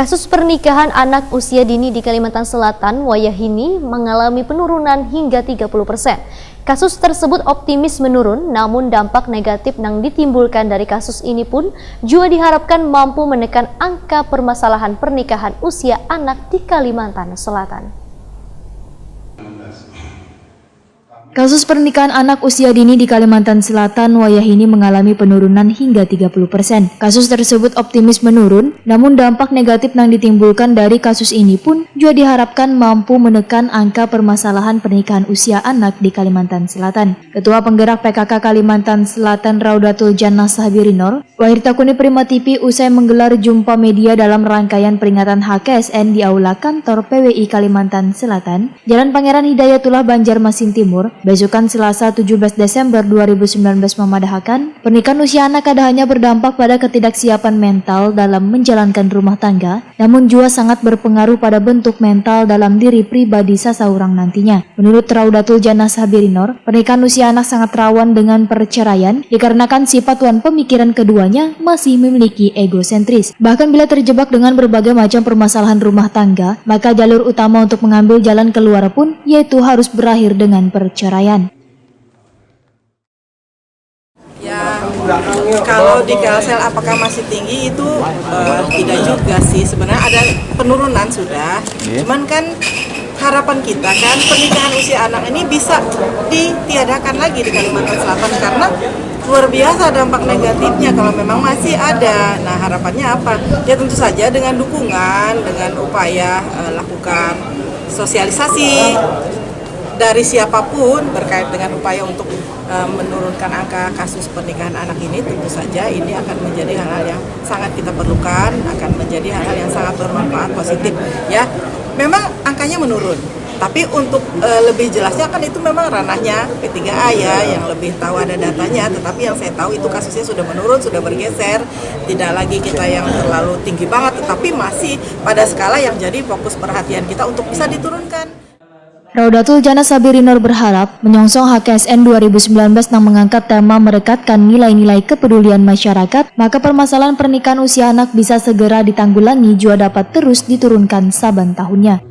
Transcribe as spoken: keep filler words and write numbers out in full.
Kasus pernikahan anak usia dini di Kalimantan Selatan wayahini mengalami penurunan hingga tiga puluh persen. Kasus tersebut optimis menurun, namun dampak negatif yang ditimbulkan dari kasus ini pun juga diharapkan mampu menekan angka permasalahan pernikahan usia anak di Kalimantan Selatan. Kasus pernikahan anak usia dini di Kalimantan Selatan wayahini mengalami penurunan hingga tiga puluh persen. Kasus tersebut optimis menurun, namun dampak negatif yang ditimbulkan dari kasus ini pun juga diharapkan mampu menekan angka permasalahan pernikahan usia anak di Kalimantan Selatan. Ketua Penggerak P K K Kalimantan Selatan Raudatul Jannah Sahbirinor, wayah ditakuni Prima T V usai menggelar jumpa media dalam rangkaian peringatan H K S N di Aula Kantor P W I Kalimantan Selatan, Jalan Pangeran Hidayatullah, Banjarmasin Timur, besukan Selasa tujuh belas Desember dua ribu sembilan belas, memadahakan pernikahan usia anak kada hanya berdampak pada ketidaksiapan mental dalam menjalankan rumah tangga, namun juga sangat berpengaruh pada bentuk mental dalam diri pribadi sasaurang nantinya. Menurut Raudatul Jannah Sahbirinor, pernikahan usia anak sangat rawan dengan perceraian dikarenakan sifat wan pemikiran keduanya masih memiliki egosentris. Bahkan bila terjebak dengan berbagai macam permasalahan rumah tangga, maka jalur utama untuk mengambil jalan keluar pun yaitu harus berakhir dengan perceraian. Ya, kalau di Kalsel apakah masih tinggi itu eh, tidak juga sih. Sebenarnya ada penurunan sudah. Cuman kan harapan kita kan pernikahan usia anak ini bisa ditiadakan lagi di Kalimantan Selatan karena luar biasa dampak negatifnya kalau memang masih ada. Nah, harapannya apa? Ya tentu saja dengan dukungan, dengan upaya eh, lakukan sosialisasi dari siapapun berkait dengan upaya untuk eh, menurunkan angka kasus pernikahan anak ini, tentu saja ini akan menjadi hal-hal yang sangat kita perlukan, akan menjadi hal-hal yang sangat bermanfaat, positif, ya. Memang angkanya menurun, tapi untuk eh, lebih jelasnya kan itu memang ranahnya P tiga A ya, yang lebih tahu ada datanya, tetapi yang saya tahu itu kasusnya sudah menurun, sudah bergeser, tidak lagi kita yang terlalu tinggi banget, tetapi masih pada skala yang jadi fokus perhatian kita untuk bisa diturunkan. Raudatul Jannah Sabirinor berharap, menyongsong H K S N dua ribu sembilan belas nang mengangkat tema merekatkan nilai-nilai kepedulian masyarakat, maka permasalahan pernikahan usia anak bisa segera ditanggulangi jua dapat terus diturunkan saban tahunnya.